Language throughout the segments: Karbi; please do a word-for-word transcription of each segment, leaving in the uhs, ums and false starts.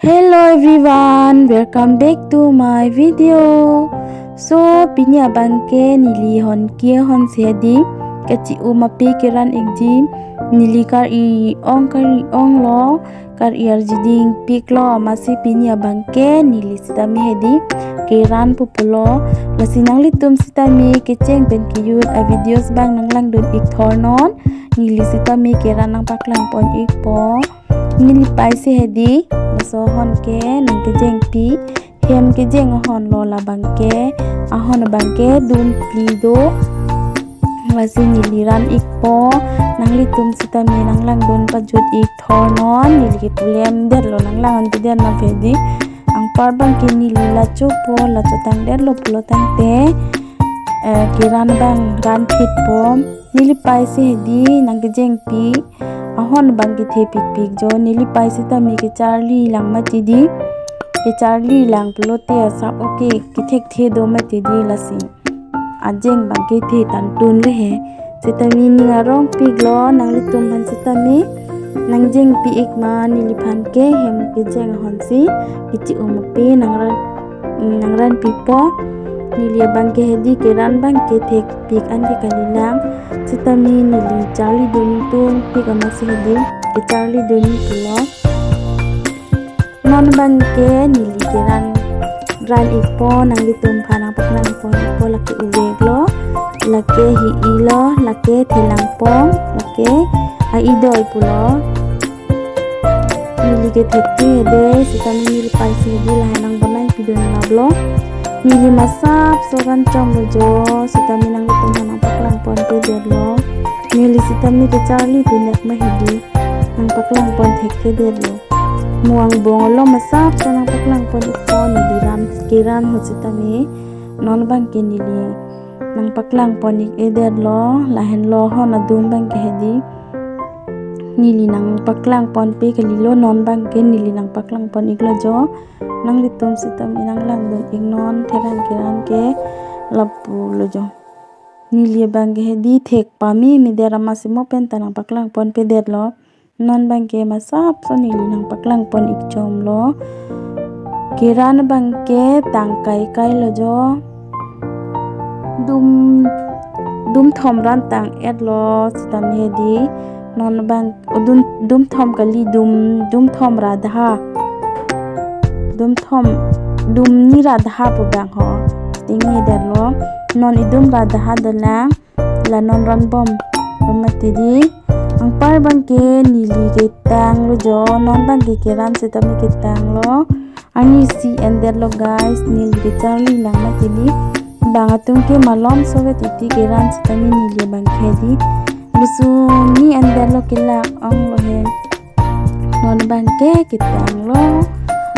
Hello everyone, welcome back to my video. So, pini abangke neli hon ke hon si hedi, kachi-um ape keran ikji, neli kar-i ong kar-i onglo, kar-i arjiding piklo, amatsi pini abangke neli sitame hedi keran pupulo. Lasi nanglitum sitame kecheng pen kejut a videos abang nanglangdun ik thornon. Neli sitame keran nangpaklang pon ikpo. Neli paisi hedi, laso ahon ke nangkejengpi, hem kejeng ahonlo labangke, ahon abangke dun phli do. Lasi neli ran ikpo, nanglitum sitame nanglangdun pajut ik thornon, neli ke pulem detlo nanglang-un-e det nang hedi. Anpar abangke neli lachopo, lachotang detlo pulo tangte, eh, keran abang ran phitpo. Neli paisi hedi nangkejengpi, ahon abangke thepikpik jo, neli paisi tame kecharli lang mati di, kecharli lang pulote asap oke kethekthe do mati di lasi. Ajeng abangke the tangtun le he. Sitame ning arongpiklo, nanglitum aphan sitame nangjengpi ik ma, neliphan ke hem kejeng ahonsi, kachi-um ape nangran, nangran pipo. Neli abangke hedi keran abangke thekpik anke kalilang. Sitame neli charli dun tun pik amatsi hedi, kecharli dun pulo. Non abangke neli keran ran ikpo, nanglitum aphan nangpaklang pon ikpo, lake uveklo, lake hi-ilo, lake thelangpong, lake a-idoi pulo. Neli ke thekthe hedi, sitame neli paisi hedi lahai nangbonai pidun lablo. Neli masapso ran chomlo jo, sitame nanglitum aphan nangpaklang ponpe detlo. Neli sitame kecharli pinek ma hedi, nangpaklang pon thekthe detlo. Mo angbong alo masapso nangpaklang pon ikpo, neli ran keran ahut sitame. Non abangke neli nangpaklang pon ik-e detlo, lahenlo ahon adum abangke hedi. Neli nangpaklang ponpe kalilo, non abangke neli nangpaklang pon iklo jo. Nanglitum sitame nanglangdun iknon, theran keran ke lapulo jo. Neli abangke hedi thek pameme det amatsi mo penta nangpaklang ponpe detlo. Non abangke masapso neli nangpaklang pon ik chomlo. Keran abangke tang kaikailo jo. Dum, dum thom ran tang-etlo sitame hedi. Non abang, o dum, dum thom kali, dum, dum thom ra dha. Dum thom, dum ni ra dha pu abang ho. Ting ni detlo. Non idum ra dha dolang. La non ran bom. Bom mati di. Anpar abangke neli ketanglo jo. Non abangke keran sitame ketanglo. Arnisi endetlo guys, neli kecharli lang mati di. Bang atum ke malom sove titi keran sitame neli abangke hedi. Lusuni endetlo, kelak onglo he. Non abangke ketanglo.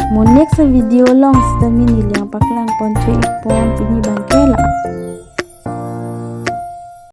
Mo next video along sitame neli nangpaklang pon thu ik pon, pini abangke la.